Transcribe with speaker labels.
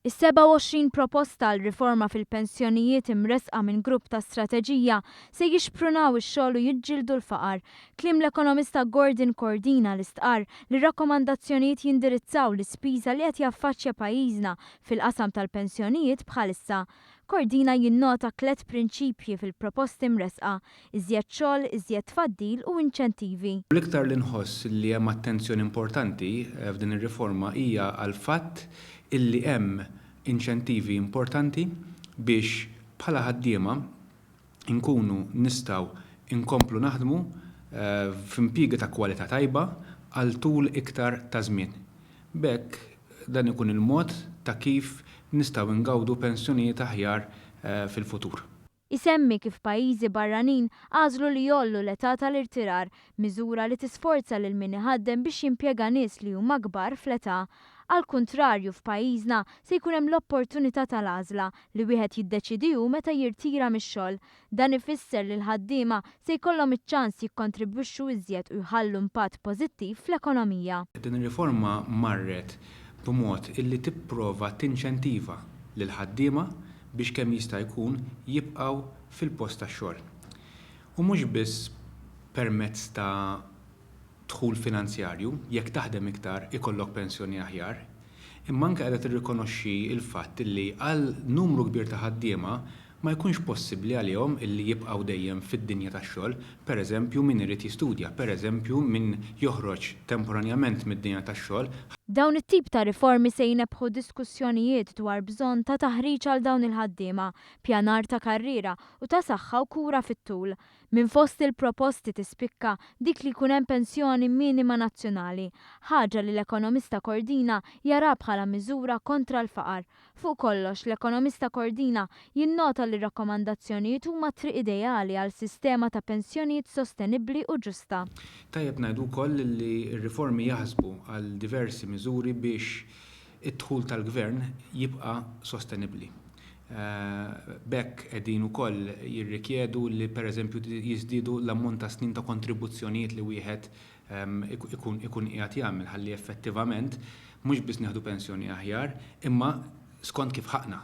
Speaker 1: Is-27 proposta għal riforma fil-pensjonijiet imressqa minn grupp ta' strateġija se jixprunaw ix-xogħol u jiġġieldu l-faqar. Kliem l-ekonomista Gordon Cordina li stqarr li r-rakkomandazzjonijiet jindirizzaw l-ispiża li qed jaffaċċja pajjiżna fil-qasam tal-pensjonijiet bħalissa. Cordina jinnota tlett prinċipji fil-proposti mressqa, iżjed xogħol, iżjed tfaddil u inċentivi.
Speaker 2: L-iktar li nħoss li hemm attenzjoni importanti f'din ir-riforma hija għall-fatt illi hemm inċentivi importanti biex bħala ħaddiema nkunu nistgħu nkomplu naħdmu f'impjiegi ta' kwalità tajba għal tul iktar ta' żmien. B'hekk dan ikun il-mod ta' kif nistgħu ngawdu pensjonijiet aħjar fil-futur.
Speaker 1: Isemmi kif pajjiżi barranin għażlu li jgħollu l-età tal-irtirar, miżura li tisforza lil min iħaddem biex jimpjega nies li huma kbar fl-età. Għall-kuntrarju, f'pajjiżna se jkun hemm l-opportunità tal-għażla li wieħed jiddeċiedi hu meta jirtira mix-xogħol. Dan ifisser li l-ħaddiema se jkollhom iċ-ċans jikkontribwixxu iżjed u jħallu impatt pożittiv fl-ekonomija.
Speaker 2: Din ir-riforma marret b'mod illi tipprova tinċentiva lill-ħaddiema biex kemm jista' jkun jibqgħu fil-post tax-xogħol. U mhux biss permezz ta' dħul finanzjarju, jekk taħdem iktar ikollok pensjoni aħjar, imma anke qiegħda tirrikonoxxi l-fatt li għal numru kbir ta' ħaddiema ma jkunx possibbli għalihom illi jibqgħu dejjem fid-dinja tax-xogħol, pereżempju min irid jistudja, pereżempju min joħroġ temporanjament mid-dinja tax-xogħol.
Speaker 1: Dawn it-tip ta' riformi se jnebbħu diskussjonijiet dwar bżonn ta' taħriġ għal dawn il-ħaddiema, pjanar ta' karriera u ta' saħħa u kura fit-tul. Minn fost il-proposti tispikka dik li jkun hemm pensjoni minima nazzjonali, ħaġa li l-ekonomista Cordina jara bħala miżura kontra l-faqar. Fuq kollox, l-ekonomista Cordina jinnota li r-rakkomandazzjonijiet huma triq ideali għal sistema ta' pensjonijiet sostenibbli u ġusta.
Speaker 2: Tajjeb ngħidu wkoll li r-riformi jaħsbu għal diversi miżuri biex id-dħul tal-Gvern jibqa' sostenibbli. B'hekk qegħdin ukoll jirrikjedu li pereżempju jiżdiedu l-ammont ta' snin ta' kontribuzzjonijiet li wieħed ikun ikun qiegħed jagħmel ħalli effettivament mhux biss nieħdu pensjoni aħjar imma skont kif ħaqqna.